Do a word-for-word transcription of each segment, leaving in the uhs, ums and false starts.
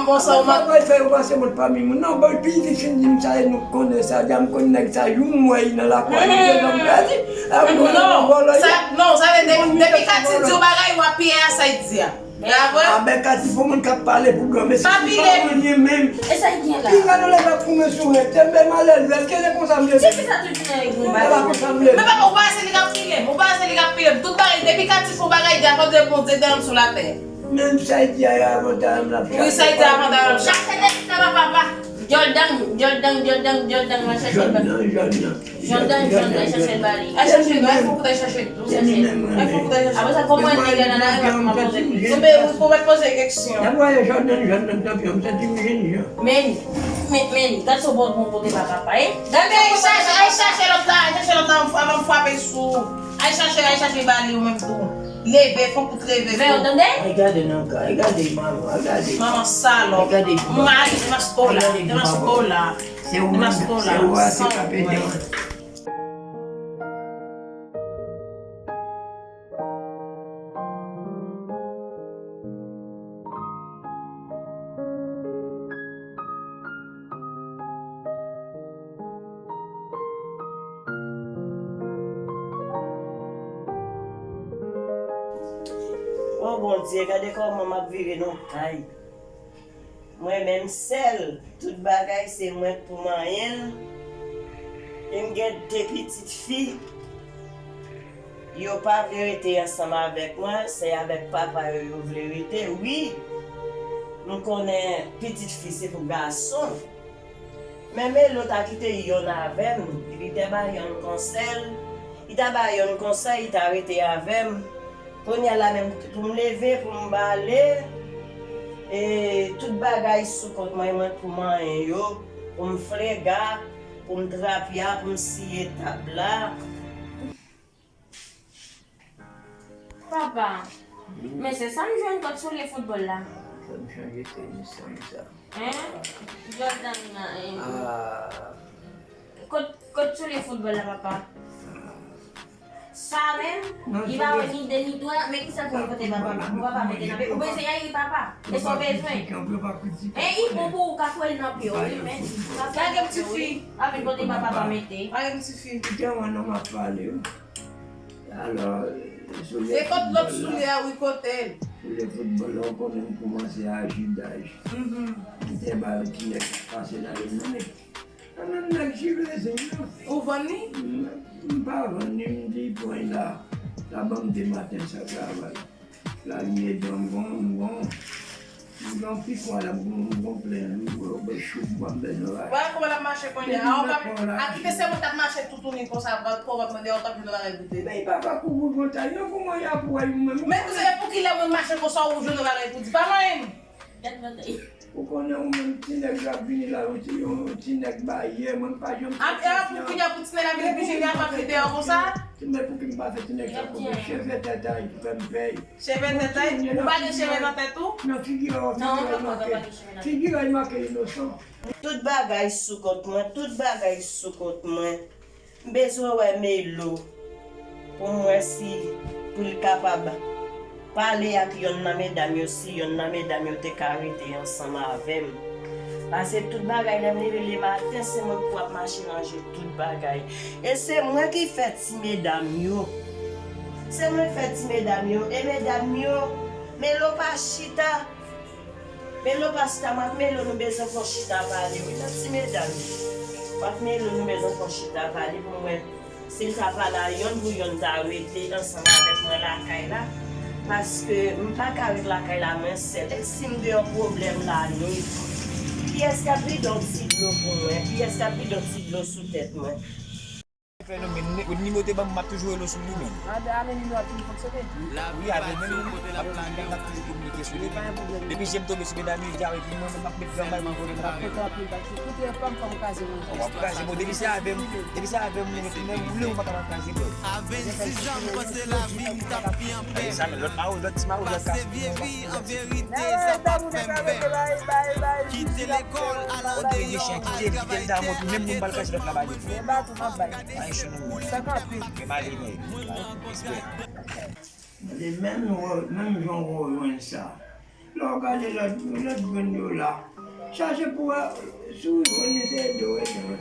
Konsa ou mande. Papa fè yo pase mwen pami moun. Non, bon, pitit fin di m sa, e nou konnen sa, di a m konn nèg sa, jou m wè li nan lakou a, li te janm pèdi. A, m konnen non, vòlò, sa, non, sa vle di, depi Katy di yon bagay, w ap piye a sa l di a. E a vre? A, ben, Katy, pou moun k ap pale pou granmesi, pa pile. Li pa moun li menm. E sa l gen la? Ki gade lè l ap goumen sou rèt, e ben, malè lwèl, kele konsa m leve. Se ki sa tout jounen yo goumen? Konsa m leve. Men papa, ou pa se li k ap pile m, ou pa se li k ap pile m. Tout bagay, depi Katy fè yon bagay, di a fò Bondye dèyè m sou latè. Menm sa l di a, avantaj m l ap chache. Wi, sa l di a, avantaj m l ap chache. Chache nèg sa pa papa. Jordan, Jordan, Jordan, Jordan, va chache l ba. Jordan, Jordan. Jordan, Jordan, chache l ba li. Ay chache l, ay fò kout, ay chache l. Ay fò kout, ay chache l. Apre sa, kòman nèg la nan la, m ap poze kesyon. Konbe, ou pou mèt poze kesyon. Dabò, Jordan, Jordan, tanpri, m santi m jèn jan. Men, men, men, gad sa w bon, bon kote pa papa, e. Gad sa w chache, ay chache lòt la, ay chache lòt la, avan m frape sou ou. Ay chache, ay chache ba li ou menm tou. Leve, fò kout leve. Vè, ou tande? Ay gade nan ka, ay gade manman, ay gade. Manman salòp. Ay gade. Mal, demaskola, demaskola. Se ou menm, se ou a, se ka pede. O Bondye, gade kòman m ap vire nan kay. Mwen menm sèl, tout bagay se mwen k pou manyen l. E m gen de pitit fi. Yo pa vle rete ansanm avèk mwen, se avèk papa yo yo vle rete. Wi, m konnen pitit fi se pou gason. Men Melo ta kite yonn avè m, li te ba yonn konsèy, li ta ba yonn konsèy, li ta rete avè m. Kounye a la menm pou m leve, pou m bale, e tout bagay sou kont mwen, mwen pou manyen yo, pou m frega, pou m trapya, pou m siye tab la. Papa, men se sa m jwenn kot soulye foutbòl la. Fò m chanje tenis sa m sa. Hein? Jordan nan, hein? Ah. Kot, kot soulye foutbòl la, papa? Sa menm, li pa wè ni de ni twa, men kisa pou kote papa, pou papa mete nan men? Ou bezwen y ale, papa? E sa w bezwen? E i bon pou ou ka fwe l nan pye w, wi, men. Lage m tifi. Avèk kote papa pa mete. Lage m tifi. Kite mwen non, m ap pale, wi. Alò, soulye foutbòl la. E kot lòt soulye a, wi, kote l? Soulye foutbòl la, ou konnen m kòmanse aji daj. M te ba yon ti nèg k ap pase la, li mande. Nan menm nèg jivezen yo. Ou vann li? M, m pa vann li, m di pran la. La ban m de maten sa travay. La li ede m bon, m bon. M gen yon pikon la, m gon, m gon plen, m gon chou bwa, m bezwen la. Wè kòman l ap mache kounye a. A, w pa, a kite se mwen k ap mache toutouni konsa, kò w ap mande, w ap jwenn bagay goute. Men papa kouri montay, non, pou mwen, y ap wè, ou menm. Men kouzen, pou kilè mwen mache konsa, ou jwenn yon bagay pou di? Pa manyen m. Gad mwen. Ou konnen ou menm, ti nèg yo ap vini la, yon ti, yon ti nèg bayè, mwen m pa janm fè konfyans. A, a, pou kounye a, pou ti nèg la vini pi jeni a, m ap vide yo konsa? Ti nèg, pou ki m pa fè ti nèg sa konfyans, cheve tèt a, li fè m pè. Cheve tèt a, ou pa gen cheve nan tèt ou? Nan figi a, figi a make, figi a make inosan. Tout bagay sou kont mwen, tout bagay sou kont mwen. M bezwen wè Melo pou m wè si pou l kapab pale ak yonn nan medam yo, si yonn nan medam yo te ka rete ansanm avè m. Paske tout bagay, lè m leve lematen, se mwen k pou ap mache ranje tout bagay. E se mwen ki fè ti medam yo. Se mwen k fè ti medam yo. E medam yo, Melo pa chita. Melo pa chita, m ak Melo nou bezwen fè yon chita pale, wi, nan ti medam. M ak Melo nou bezwen fè yon chita pale pou m wè si l ka pale a yonn pou yonn ta rete ansanm avèk mwen lakay la. Paske m pa ka ret lakay la mwen sèl. E si m gen yon pwoblèm lannuit, kiyès k ap vide yon ti dlo pou mwen? Kiyès k ap vide yon ti dlo sou tèt mwen? Fè non, men ni-, nimewo te ban m, m ap toujou rele w sou li, men. A, a, men nimewo ap toujou fonksyone? Wi, avè menm li, m ap toujou, m ap toujou kominike sou li, men. Depi je m tonbe sou medam yo, di a, epi mwen menm m ap met granmay pou kote m ap. Kote anpil, paske tout lè fanm, fanm kraze manje. W ap kraze, bon, depi se avè m, depi se avè m, ou mete menm, ou lè ou pa ka pa kraze, bro. Avennsis jan m panse lavi m t ap pi anpè. Sa, men lòt mawo, lòt ti mawo, lòt ka sou mwen, paske lòt ti. Kite lekòl, al andeyò, al kraze. Mande menm, menm jan w jwenn sa. Lè w gade lòt, lòt grenn yo la, chache pou wè si w jwenn li, se ede w ede w.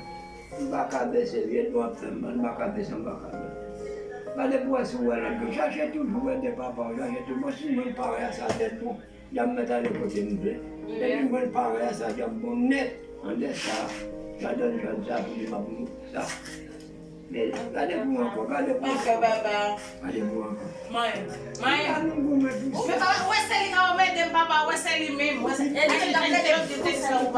M pa ka bese, vye dlo ap fè m mal, m pa ka bese, m pa ka bese. Gade pou wè si w wè lòt grenn. Chache toujou ede papa w, chache toujou. Bon, si mwen parèy a sa tèt bon, y ap mèt ale kote m vle. Depi mwen parèy a sa, y ap bon nèt. An de sa, sa donn jòn sa pou li pa pou sa. Men gade pou ankò, gade pou ankò. Gade pou ankò. Mwen, mwen. Gade nou goumen pou sa. Men papa, ou wè se li ka ede m, papa, ou wè se li menm. Ou wè se li menm. Ou pi piti, ou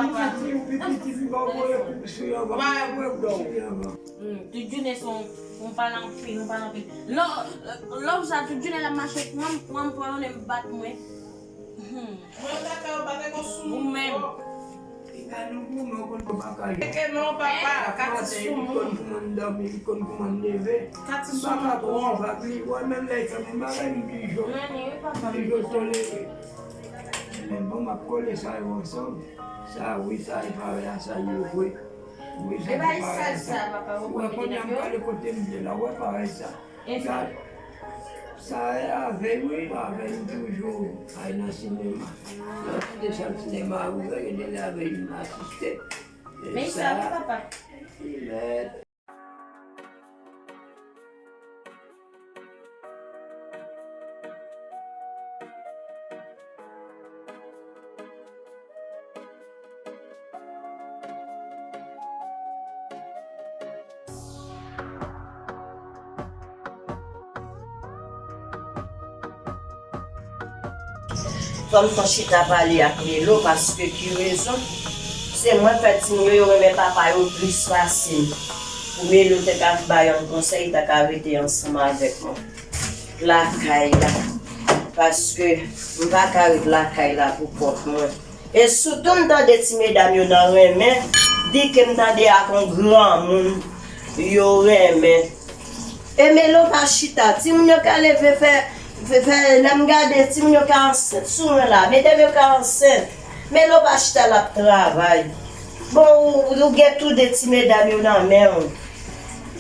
pi piti, pi pa voye koup sou yo ankò. Pi pa voye koup sou yo ankò. Hmm, tout jounen se yon, yon pale anpil, yon pale anpil. Lò, lò sa tout jounen l ap mache pran m, pran m, pran m, bat mwen. Hmm. Mwen lakay ou pa gen yon sou. Ou menm. Piga nou goumen, ou konn kòman bagay. Eke non, papa, kati sou moun. Li konn kòman dòmi, li konn kòman leve. Kati sou moun. M pa ka pran yon vag li, wè menm lè l fè m yon bagay, m blijo. M blijo tolere. Men bon, m ap kole sa yo ansanm. Sa wi, sa e parèy a sa yo vre. Wi, sa e parèy a sa. Ou wè kounye a m prale kote m vle la, ou wè parèy sa. Gad, sa e avèy wi, avèy m toujou al nan sinema. Lè w tande sal sinema a ouvè, gen de lè avèy m asiste. Men sa wi, papa. Li mèt. Fò m fè chita pale ak Melo, paske ki rezon? Se mwen fè timoun yo, yo renmen papa yo plis pase m. Pou Melo te ka ba yon konsèy, li ta ka rete ansanm avèk mwen lakay la. Paske m pa ka ret lakay la pou kont mwen. E sitou m tande ti medam yo nan renmen, di ke m tande ak yon granmoun yo renmen. E Melo pa chita, timoun yo ka leve fè, fè, fè, lè m gade, timoun yo ka ansent sou mwen la, medam yo ka ansent. Melo pa chita, l ap travay. Bon, ou, ou gen tou de ti medam yo nan men w.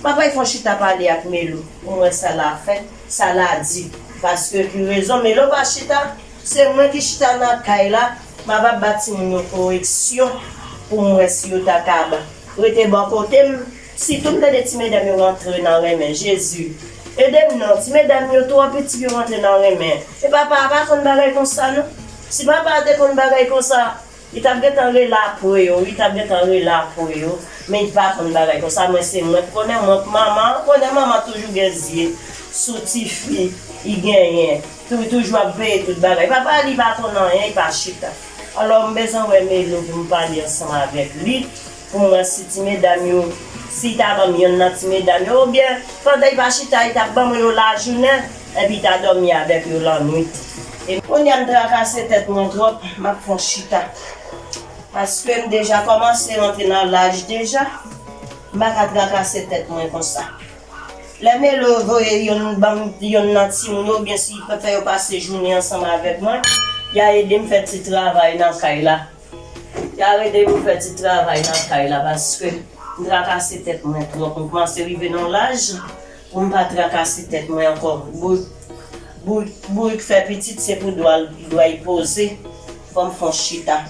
M ap fè yon chita pale ak Melo pou m wè sa l ap fè, sa l ap di. Paske ki rezon Melo pa chita, se mwen ki chita nan kay la, m ap ap ba timoun yo koreksyon pou m wè si yo ta ka ba. Rete bò kote m, sitou m tande ti medam yo rantre nan renmen Jezi. Ede m non, ti medam yo twò piti pou yo rantre nan renmen. E papa a pa konn bagay konsa non. Si papa a te konn bagay konsa, li t ap gentan rele apre yo, li t ap gentan rele apre yo. Men li pa konn bagay konsa, mwen se mwen k konnen, mwen k manman, konnen manman toujou gen zye sou tifi li genyen. Tou, toujou ap veye tout bagay. Papa li pa konn anyen, li pa chita. Alò, m bezwen wè Melo pou m pale ansanm avèk li, pou m wè si ti medam yo, si li ta ban m yonn nan ti medam yo, oubyen pandan li pa chita, li t ap ban mwen yo lajounen, epi li ta dòmi avèk yo lannwit. E kounye a m trakase tèt mwen twòp, m ap fè yon chita. Paske m deja kòmanse rantre nan laj deja, m pa ka trakase tèt mwen konsa. Lè Melo voye yonn ban m, yonn nan timoun yo, oubyen si l fè yo pase jounen ansanm avèk mwen, y a ede m fè ti travay nan kay la. Y a ede m fè ti travay nan kay la, paske m trakase tèt mwen twòp. M kòmanse rive nan yon laj pou m pa trakase tèt mwen ankò. Bourik, bourik, bourik fè pitit, se pou dwa l, dwa l poze. Fò m fè yon chita.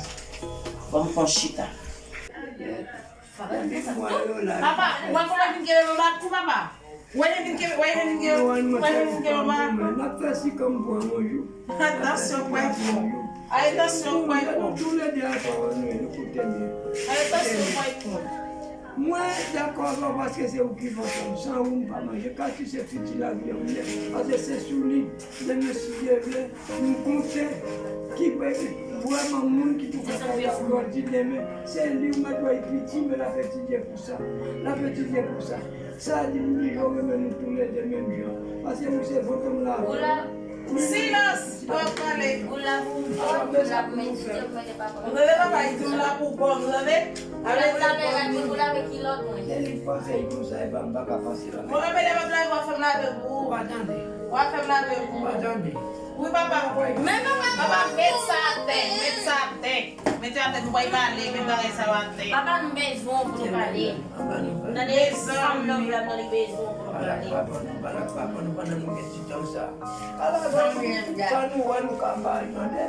Fò m fè yon chita. Papa, ou wè kòman vin kenbe mama tou, papa? Ou wè vin kenbe, ou wè vin kenbe, ou wè vin kenbe mama? N ap fè sikanm pran yon jou. Atansyon, pwen pran. Ay, atansyon, pwen pran. Toulède a fò nou, nou koute byen. Ay, atansyon, pwen pran. Mwen dakò avè w paske se ou ki fè sa. San ou, m pa manje. Kati se fiti lavi an m ye. Paske se sou li. Demen, si Dye vle, m konte ki vrèman moun ki pou fè kay la grandi demen. Se li ou mèt wè li piti, men l ap etidye pou sa. L ap etidye pou sa. Sa di m blijo renmen nou toulède menm jan. Paske nou se fantom lavi. Silans! Ou ap pale. Ou la pou m fè. Ou la pou m fè. Ou tande papa, li di m la pou bò, ou tande? Ou la pou lave rad mwen, pou lave kilòt mwen. Lè li panse li konsa, e pa m pa ka panse la. Mwen, men lè m ap lave, w ap fè m lave pou ou. Ou pa tande. W ap fè m lave pou ou. Ou pa tande. Wi, papa. Men papa, papa, met sa atè, met sa atè. Mete atè, nou pral pale, met bagay sa yo atè. Papa, nou bezwen w pou nou pale. Tande, fanm nan vle m nan li bezwen w pou nou pale. Ala k papa nou, ala k papa nou, pandan nou gen ti tan sa. Ala, sa nou wè nou ka bay, tande?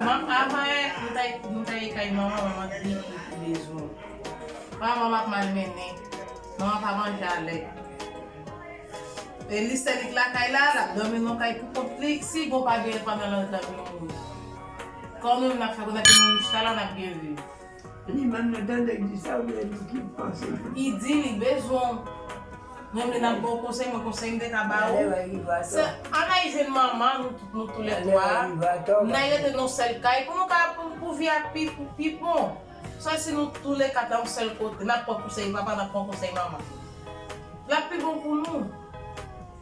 Manman, avan yè, nou t al, nou t al kay manman, manman di li bezwen w. Manman ap malmennen. Manman pa manje alèk. E li sèl li k lakay la, l ap dòmi nan kay pou kont li. Si bon pa gen pandan lòt la vin mouri. Kòm nou menm n ap fè konnen ke nou chita la, n ap byen viv. Li menm nou tande k di sa oubyen li ki panse? Li di li bezwen w. Mwen menm lè n ap ba w konsèy, mwen konsèy m te ka ba ou. Se ann al jwenn manman, nou tout, nou toulètwa. N al rete nan yon sèl kay pou nou ka, pou, pou vi a pi, pou pi bon. Swa si nou toulèkat nan yon sèl kote, n ap pran konsèy papa, n ap pran konsèy manman. L ap pi bon pou nou.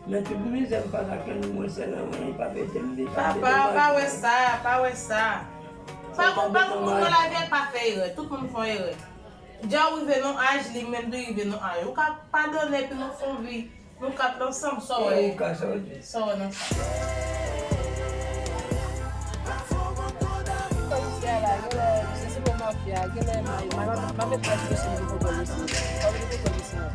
Nan tout mizè m pa ka tann mwen sèl anmwen, li pa mete m, li pa mete m. Papa, pa wè sa, pa wè sa. Pa gon, pa gon moun nan lavi a k pa fè erè. Tout moun fè erè. Dja w rive nan aj, li menm tou rive nan aj. Ou ka padone epi nou fè yon vi. Nou kat la ansanm, sa w wè? Sa w wè nan sa? Kòm se a la, genlè se sou mafya, genlè ma, ma, ma, ma met pati yo sou nivo polis. Kòm nivo polis nan.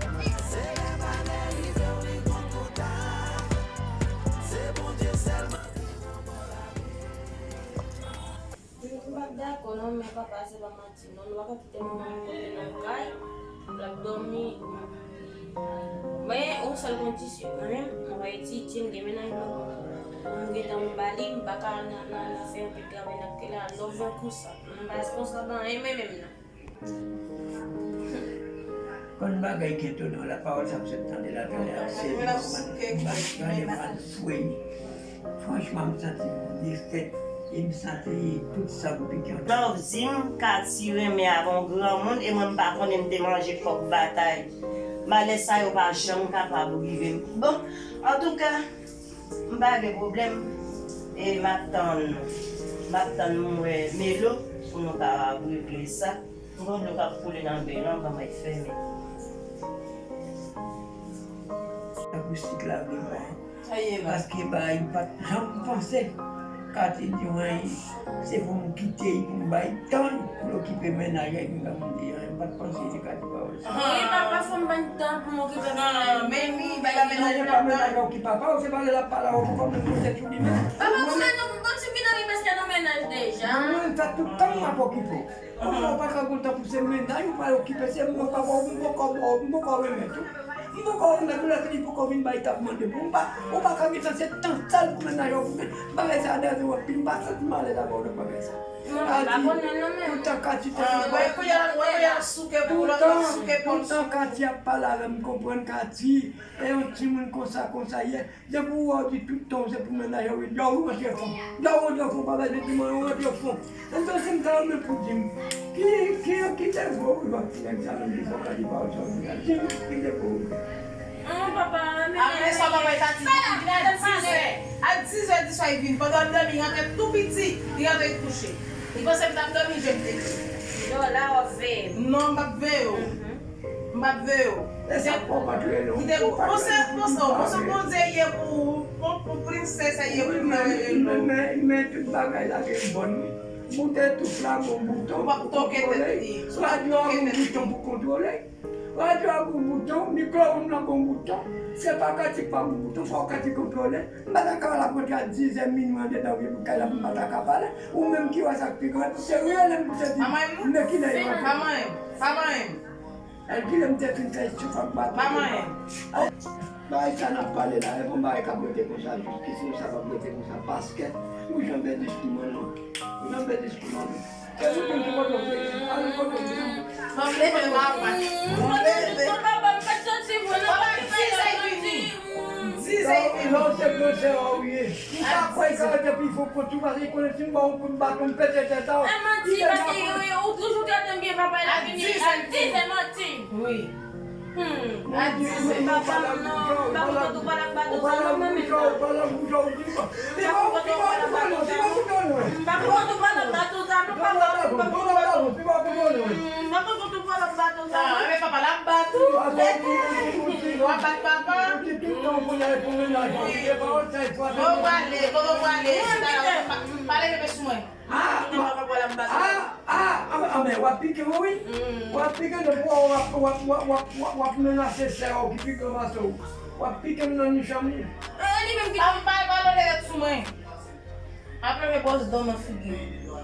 M pa t dakò non, men papa, se pa manti non. Nou pa ka kite manman nou kote nan kay, l ap dòmi. Men yon sèl kondisyon kanmenm, mwen pa etidye, m gen mennaj mwen. Pou m gentan m ba li, m pa ka nan, nan, nan fè anpil travay nan kay la, nòf jan konsa. M pa responsab anyen mwen menm non. Konn bagay ki etone w, lapawòl sa m sot tande la talè a, se yon bann, bann, bann frey. Franchman, m santi m defèt e m santi tout san m pike. Love di m Katy renmen avè yon granmoun e mwen m pa konnen m te manje kòk batay. Malè sa yo pa janm kapab rive m. Bon, antouka, m pa gen pwoblèm e m ap tann, m ap tann mwen wè Melo pou nou kapab regle sa. M gon dlo k ap koule nan ben lan, ban m al fèmen. Akoustik la vle bay. Sa ye la? Paske bay, m pa t janm panse Katy di mwen se pou m kite l pou m bay tan pou l okipe mennaj li, pou m di, m pa t panse se Katy pawòl sa. Wi, papa, fò m bay tan pou m okipe mennaj mwen. Men li bay mennaj la tan. Mennaj la pa okipe papa, ou se pa lè l ap pale avè w pou kòm l pote sou li menm. Papa, kòman nou, m pa t fin anvi paske nou mennaj deja. Mwen, sa tout tan m ap okipe w. Kounya ou pa ka gon tan pou se mennaj ou pral okipe, se mwen papa ou, m poko ba w, m poko remèt ou. M poko remèt ou, lè fini poko vin bay tan pou mande pou ou pa, ou pa ka gen tan, se tan sèl pou mennaj ou okipe. Bagay sa a dèyè ou anpil, m pa santi m alèz avè w nan bagay sa. Mwen pa konnen non, men toutan Katy te gen bò. Wè kounya, wè kounya ap souke pou lòt, ap souke pou l. Toutan Katy ap pale avè m, m konprann Katy e yon timoun konsa, konsa ye. Depi w wè w di tout tan w se pou mennaj ou, djòl ou rantre fon. Djòl ou rantre fon, pa bezwen di mwen ou rantre fon. Enben, si m ta renmen pou di m, ki, ki, ki te gwo wi, wè ti nèg sa menm ki fò ka di pawòl sa w di a. Di m, ki te gwo wi. Apre sa, papa e pati, vin a dizè. A dizè di swa, li vin. Pandan m dòmi, li rantre tou piti, li rantre kouche. Li panse m t ap dòmi, je m te. Dòla w ap veye m. Non, m p ap veye w. M p ap veye w. E sa k pòpòt rele w. Kite w, panse, panse, panse Bondye ye pou ou, pou, pou prinsès ye pou mari l. Men, men, men tout bagay la gen bòn wi. Bout etoufe la gon bouton pou kontwole. Radyo a gon bouton pou kontwole. Radyo a gon bouton, mikwo onn nan gon bouton. Se pa Katy k pa gon bouton, fò Katy kontwole. M pa ta ka wè l ap rantre a dizè minwi andedan vye bout kay la pou m pa ta ka pale. Ou menm ki wè sa k pi gran, se rele m pou te di m, men kilè yo rantre. Pa manyen m, pa manyen m. Èl kilè m te fin fè souf ak baton. Pa manyen. Bagay sa n ap pale la, e bon bagay k ap rete konsa, jiskisi sa p ap rete konsa, paske nou janbe diskou mwen non. Nou janbe diskou mwen non. Se nou menm ki kote w vle, ale kote w vle. Ban m leve m ap bat. Ban m leve. Papa, m pa t santi vre non, papa, ki fè l ap santi. Dizè epi lè w se gran sè a ou ye. M pa kwè l ka rete pi fon kont ou, paske l konnen si m ba w yon kout baton, m pete tèt a w. E manti, paske ou toujou trete m byen, papa, l ap vini a dizè, manti. Wi. Hmm. A dizè. Papa, non, m pa konn kote w pral ak baton sa non, mwen menm. M pa konn kote w pral ak baton sa non. M pa konn kote w pral ak baton sa non, papa, m pa konn kote w pral ak baton sa non. Hmm, m pa konn kote w pral ak baton sa non. Ah, men papa, l ap bat ou. Ou ap bat papa. Ou di tout tan ou konnen pou mennaj ou. Bon, ou prale, bon, ou prale. Pale bebe sou mwen. Ah, ah, ah, ah, men w ap pike mwen wi. W ap pike m, w ap, w ap, w ap, w ap, w ap, w ap menase sè w ki pi gran pase w. W ap pike m nan nich an m li. Ah, li menm ki... Pa, pa, pa leve tèt sou mwen. Ap leve bwòs dan nan figi w.